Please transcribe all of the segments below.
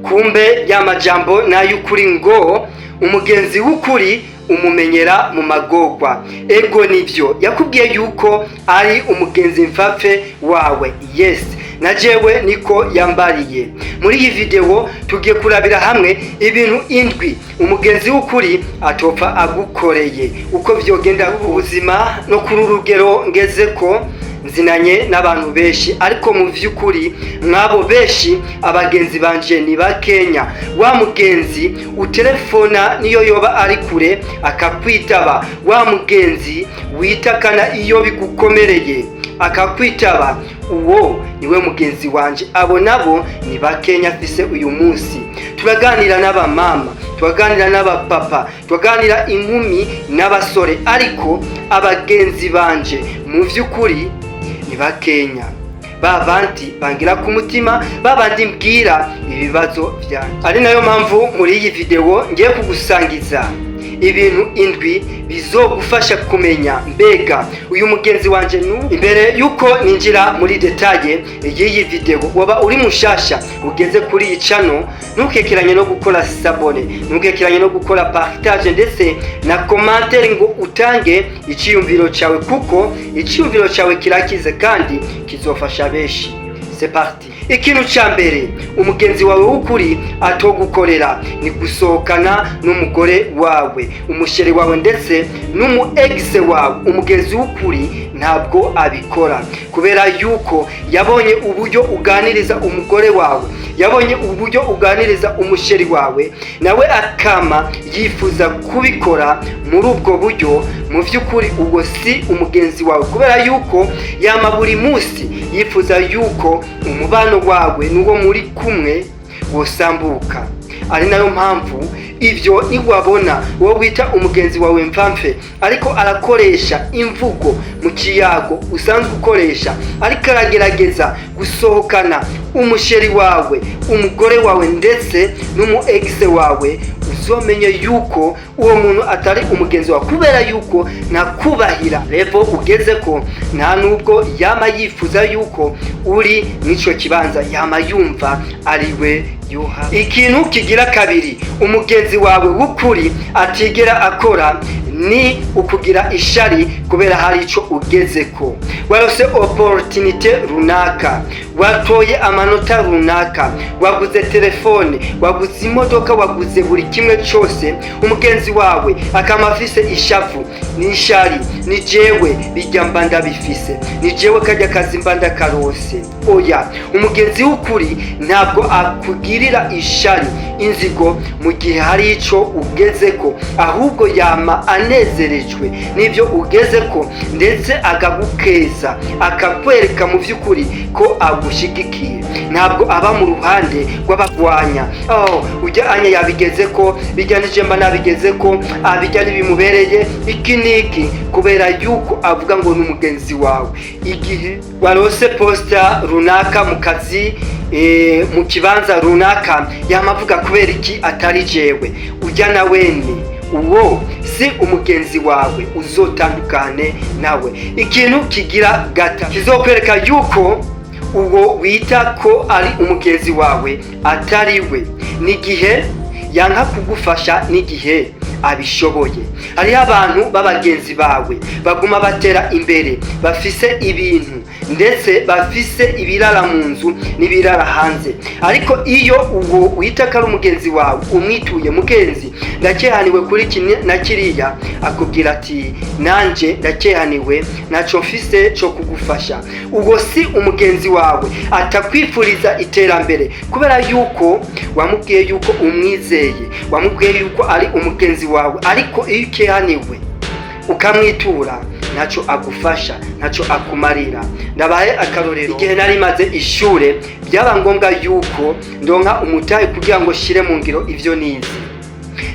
Kumbe ya majambo n'ay'ukuri ngo umugenzi w'ukuri umumenyera mu magorwa. Ego, nivyo, yakubwiye yuko ari umugenzi mfapfe wawe. Yes, na jewe niko yambariye. Muri iyi video tugiye kurabira hamwe ibintu indwi umugenzi w'ukuri atopfa agukoreye uko vyogenda. Ubuzima no kuri urugero ngeze ko nzinanye n'abantu benshi, ariko mu vy'ukuri mwabo benshi abagenzi banje ni bakenya. Wa mugenzi utelefona niyo yoba ari kure akakwitaba, wa mugenzi witakana iyo bigukomereye akakwitaba, uwo niwe mugenzi wanje. Abo nabo ni bakenya afise uyu munsi. Turaganira n'abamama, turaganira n'abapapa, turaganira inkumi n'abasore, ariko abagenzi banje mu vy'ukuri ni bakenya, ba bandi bangira ku mutima, ba bandi mbwira ibibazo vyanjye. Ari nayo mpamvu muri iyi video ngiye kugusangiza ibintu indwi bizogufasha kumenya mbega uyu mugenzi wanje nu. Imbere yuko ninjira muri détails y'iyi video, waba uri mushasha ugeze kuri iyi channel, ntukekeranye no gukora s'abonner, ntukekeranye no gukora partage ndetse na commentaire ngo utange iciyumviro cyawe, kuko iciyumviro cyawe kirakize kandi kizofasha benshi. C'est parti. Ikintu ca mbere umugenzi wawe w'ukuri atogukorera ni gusohokana n'umugore wawe, umu chéri wawe ndetse n'umu ex wawe. Umugenzi w'ukuri ntabwo abikora, kubera yuko yabonye uburyo uganiriza umugore wawe, yabonye uburyo uganiriza umu chéri wawe, nawe akama yifuza kubikora muri ubwo buryo. Mu by'ukuri ubwo si umugenzi wawe, kubera yuko yama buri munsi yifuza yuko umubano wawe n'uwo muri kumwe wosambuka. Ari nayo mpamvu ibyo niwabona wowe wita umugenzi wawe mfamfe ariko arakoresha imvugo mu kiyago usanzwe ukoresha, ariko aragerageza gusohokana umu chéri wawe, umugore wawe ndetse n'umu ex wawe, uzomenye yuko uwo muntu atari umugenzi wawe, kubera yuko ntakubahira level ugeze ko, nta nubwo yama yifuza yuko uri mw'ico kibanza, yama yumva ari we yoha. Ikintu kigira kabiri umugenzi wawe w'ukuri atigera akora ni ukugira ishari kubera hari ico ugeze ko. Warose opportunité runaka, watoye amanota runaka, waguze telefone, waguze imodoka, waguze buri kimwe cyose, umugenzi wawe akama afise ishavu n'ishari: "Ni jewe bijya mba ndabifise, ni jewe kajya kazi mba ndakarose." Oya, umugenzi w'ukuri ntabwo akugirira ishari, inzigo mu gihe hari ico ugeze ko, ahubwo yama anezerejwe n'ibyo ugeze ko, ndetse akagukeza, akakwereka mu by'ukuri ko agushyigikiye. Ntabwo aba mu ruhande rw'abagwanya: "Oh, ujya anya yabigeze ko, bijya nije mba nabigeze ko, abijya ntibimubereye iki n'iki," kubera yuko avuga ngo ni umugenzi wawe. Igihe warose poste runaka mu kazi, mu kibanza runaka, yamavuga: "Kubera iki atari jewe ujya na wene?" Uwo si umugenzi wawe, uzotandukane nawe. Ikintu kigira gata kizokwereka yuko uwo wita ko ari umugenzi wawe atari we n'igihe yanka kugufasha n'igihe abishoboye. Hariho abantu b'abagenzi bawe baguma batera imbere, bafise ibintu ndetse bafise ibirara mu nzu n'ibirara hanze, ariko iyo uwo wita ko ari umugenzi wawe umwituye: "Mugenzi, ndakehaniwe kuri iki na kiriya," akubwira ati: "Nanje ndakehaniwe, ntaco mfise co kugufasha." Uwo si umugenzi wawe. Atakwifuriza iterambere kubera yuko wamubwiye yuko umwizeye, wamubwiye yuko ari umugenzi wawe, ariko iyo ukehaniwe ukamwitura ntacyo agufasha, ntacyo akumarira. Ndabahe akarorero: igihe nari maze ishure, byaba ngombwa yuko ndonka umutahe kugira ngo shire mu ngiro ivyo nize.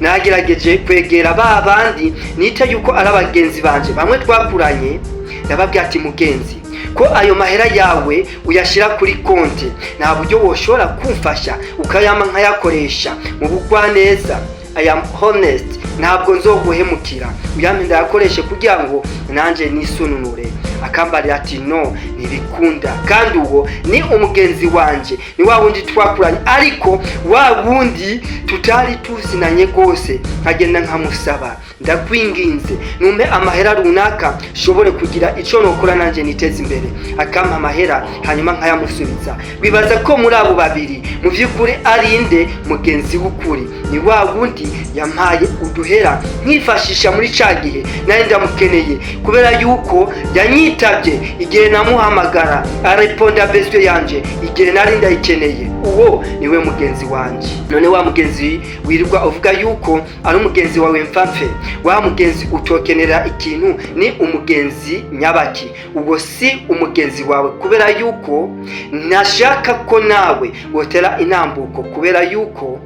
Nagerageje kwegera ba bandi nita yuko ari abagenzi banje, bamwe twakuranye. Ndababwira ati: "Mugenzi, ko ayo mahera yawe uyashyira kuri konti, nta buryo woshobora kumfasha ukayama nkayakoresha mu bugwaneza? I am honest, ntabwo nzoguhemukira, uyampe ndayakoreshe kugira ngo nanjye nisununure." Akambarira ati: "No, ntibikunda." Kandi uwo ni umugenzi wanje, ni wa wundi twakuranye. Ariko wa wundi tutari tuzinanye rwose, nkagenda nkamusaba: "Ndakwinginze, numpe amahera runaka shobore kugira ico nokora nanje niteze imbere." Akampa amahera, hanyuma nkayamusubiza. Bibaza ko muri abo babiri mu by'ukuri ari inde mugenzi w'ukuri? Ni wa wundi yampaye uduhera nkifashisha muri ca gihe nari ndamukeneye, kubera yuko yanyitabye igihe namuhamagara, areponda besoin yanje igihe nari ndayikeneye. Uwo niwe mugenzi wanje. None wa mugenzi wirirwa uvuga yuko ari umugenzi wawe mfapfe, wa mugenzi utokenera ikintu, ni umugenzi nyabaki? Ubwo si umugenzi wawe, kubera yuko ntashaka ko nawe wotera intambuko, kubera yuko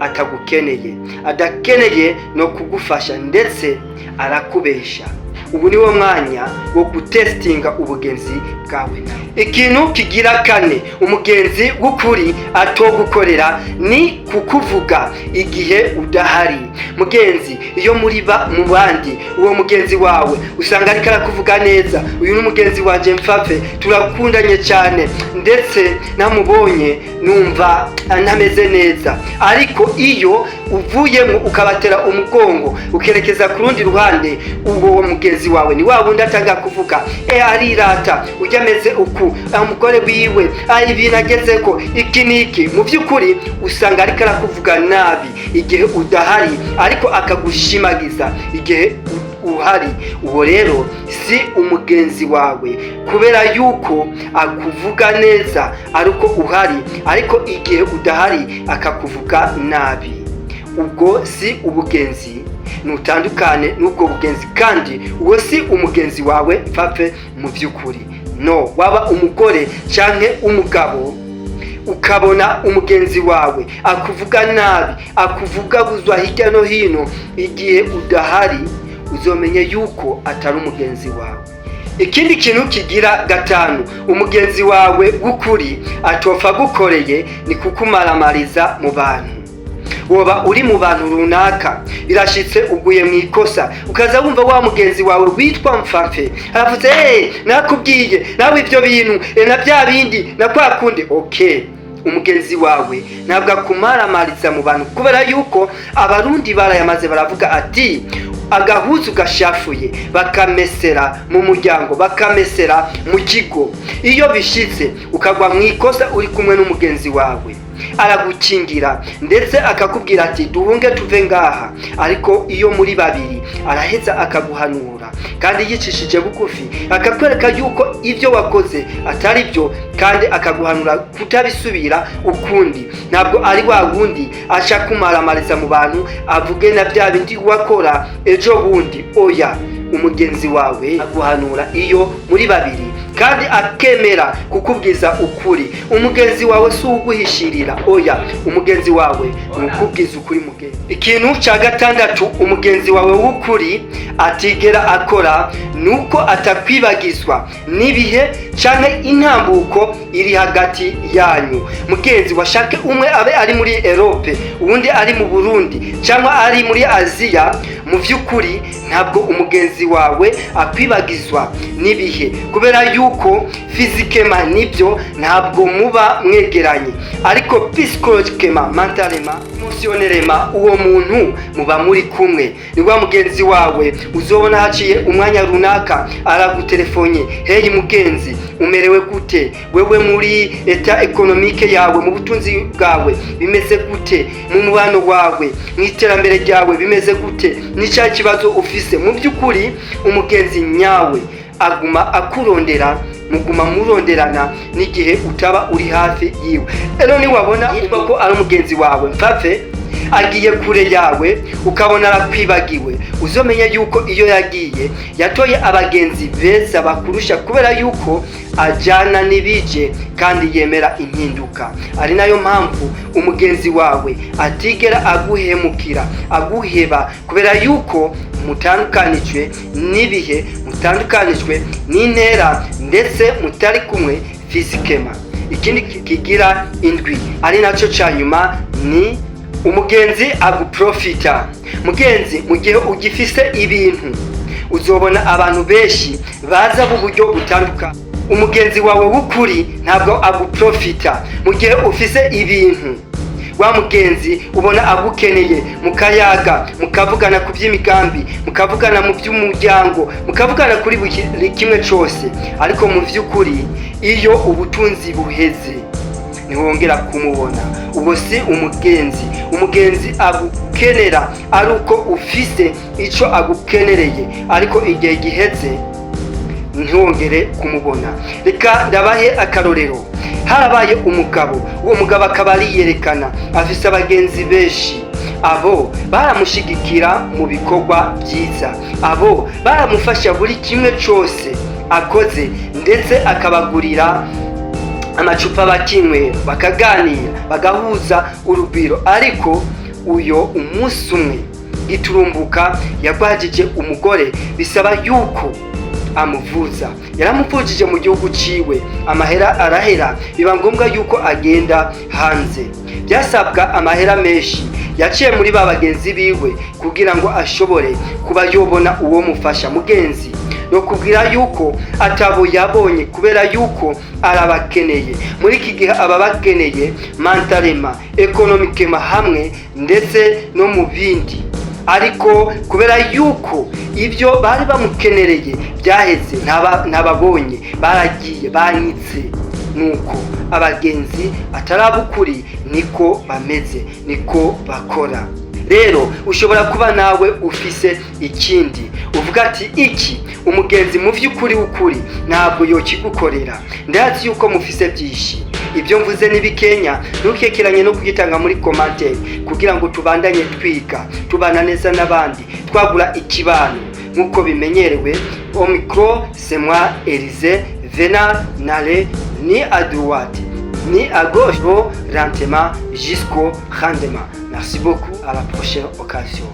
atagukeneye, adakeneye no kugufasha, ndetse arakubesha. Ubu niwo mwanya wo gutesitinga ubugenzi bwawe nawe. Ikintu kigira kane umugenzi w'ukuri atogukorera ni kukuvuga igihe udahari. Mugenzi, iyo muri ba mu bandi, uwo mugenzi wawe usanga ariko arakuvuga neza: "Uyu ni umugenzi wanjye mfapfe, turakundanye cyane, ndetse namubonye numva ntameze neza." Ariko iyo uvuyemo ukabatera umugongo, ukerekeza ku rundi ruhande, uwo mugenzi wawe ni wa wundi atanga kuvuga: "E, arirata ujya, ameze uku, umugore wiwe, ibintu agezeko iki n'iki." Mu by'ukuri usanga ariko arakuvuga nabi igihe udahari, ariko akagushimagiza igihe uhari. Uwo rero si umugenzi wawe, kubera yuko akuvuga neza ariko uhari, ariko igihe udahari akakuvuga nabi. Ubwo si ubugenzi, nutandukane n'ubwo bugenzi, kandi uwo si umugenzi wawe mfapfe mu by'ukuri. No waba umugore canke umugabo, ukabona umugenzi wawe akuvuga nabi, akuvugaguzwa hirya no hino igihe udahari, uzomenye yuko atari umugenzi wawe. Ikindi kintu kigira gatanu umugenzi wawe w'ukuri atopfa gukoreye ni kukumaramariza mu bantu. Woba uri mu bantu runaka, birashitse uguye mu ikosa, ukaza wumva wa mugenzi wawe witwa mfapfe aravuze: "Hey, nakubwiye nawe ibyo bintu, na bya bindi na kwa kundi." Okay, umugenzi wawe ntabwo akumaramariza mu bantu, kubera yuko Abarundi barayamaze, baravuga ati: "Agahuzu gashafuye bakamesera mu muryango, bakamesera mu kigo." Iyo bishitse ukagwa mu ikosa uri kumwe n'umugenzi wawe, aragukingira, ndetse akakubwira ati: "Duhunge tuve ngaha." Ariko iyo muri babiri, araheza akaguhanura kandi yicishije bugufi, akakwereka yuko ibyo wakoze atari byo, kandi akaguhanura kutabisubira ukundi. Ntabwo ari wa wundi aca kumaramariza mu bantu, avuge na bya bindi wakora ejo bundi. Oya, umugenzi wawe aguhanura iyo muri babiri, kandi akemera kukubwiza ukuri. Umugenzi wawe si uguhishirira, oya, umugenzi wawe ni ukubwiza ukuri, mugenzi. Ikintu cya gatandatu umugenzi wawe w'ukuri atigera akora ni uko atakwibagizwa n'ibihe canke intambuko iri hagati yanyu. Mugenzi, washake umwe abe ari muri Europe, uwundi ari mu Burundi cyangwa ari muri Aziya, mu by'ukuri ntabwo umugenzi wawe akwibagizwa n'ibihe, kubera yuko physiquement nibyo ntabwo muba mwegeranye, ariko psychologiquement, mentalement, émotionnellement, uwo muntu muba muri kumwe. Ni wa mugenzi wawe uzobona haciye umwanya runaka aragutelefone: "Hey mugenzi, umerewe gute wewe muri état économique yawe, mu butunzi bwawe bimeze gute, mu mubano wawe, mu iterambere ryawe bimeze gute, ni cya kibazo ufise?" Mu by'ukuri umugenzi nyawe aguma akurondera, muguma muronderana n'igihe utaba uri hafi yiwe. Rero niwabona yitwa ko ari umugenzi wawe mfapfe agiye kure yawe, ukabona arakwibagiwe, uzomenye yuko iyo yagiye yatoye abagenzi beza bakurusha, kubera yuko ajyana n'ibije kandi yemera impinduka. Ari nayo mpamvu umugenzi wawe atigera aguhemukira, aguheba, kubera yuko mutandukanijwe n'ibihe, mutandukanijwe n'intera, ndetse mutari kumwe physiquement. Ikindi kigira indwi, ari nacyo cya nyuma, ni umugenzi aguprofita. Mugenzi, mu gihe ugifise ibintu, Uzobona abantu benshi baza b'uburyo butandukanye. Umugenzi wawe w'ukuri ntabwo aguprofita mu gihe ufise ibintu. Wa mugenzi ubona agukeneye, mukayaga, mukavugana ku by'imigambi, mukavugana mu by'umuryango, mukavugana kuri buri kimwe cyose, ariko mu by'ukuri iyo ubutunzi buheze ntiwongera kumubona. Ubwo si umugenzi. Umugenzi agukenera ari uko ufise icyo agukenereye, ariko igihe giheze ntiwongere kumubona. Reka ndabahe akarorero. Harabaye umugabo, uwo mugabo akaba ariyerekana afise abagenzi benshi. Abo baramushigikira mu bikorwa byiza, abo baramufasha buri kimwe cyose akoze, ndetse akabagurira amacupa bakinywera, bakaganira, bagahuza urugwiro. Ariko uyo umunsi umwe giturumbuka yagwajije umugore, bisaba yuko amuvuza. Yaramuvujije mu gihugu ciwe, amahera arahera, biba ngombwa yuko agenda hanze. Byasabwa amahera menshi. Yaciye muri ba bagenzi biwe kugira ngo ashobore kuba yobona uwo mufasha. Mugenzi no kubwira yuko atabo yabonye, kubera yuko arabakeneye muri iki gihe, aba bakeneye mentalement, économiquement, hamwe ndetse no mu bindi. Ariko kubera yuko ibyo bari bamukenereye byaheze, ntababonye, baragiye banyitse. Nuko abagenzi atarabukuri niko bameze, niko bakora. Rero ushobora kuba nawe ufise ikindi uvuga ati: "Iki umugenzi mu by'ukuri w'ukuri ntabwo yokigukorera." Ndazi yuko mufise byinshi. Ibyo mvuze ni bikenya. Ntukekeranye no kugitanga muri commentaire kugira ngo tubandanye twiga, tubana neza n'abandi, twagura ikibano nk'uko bimenyerewe. Au micro, c'est moi, Elise Venal. N'allez ni à droite ni à gauche, lentement jusqu'au rendement. Merci beaucoup, à la prochaine occasion.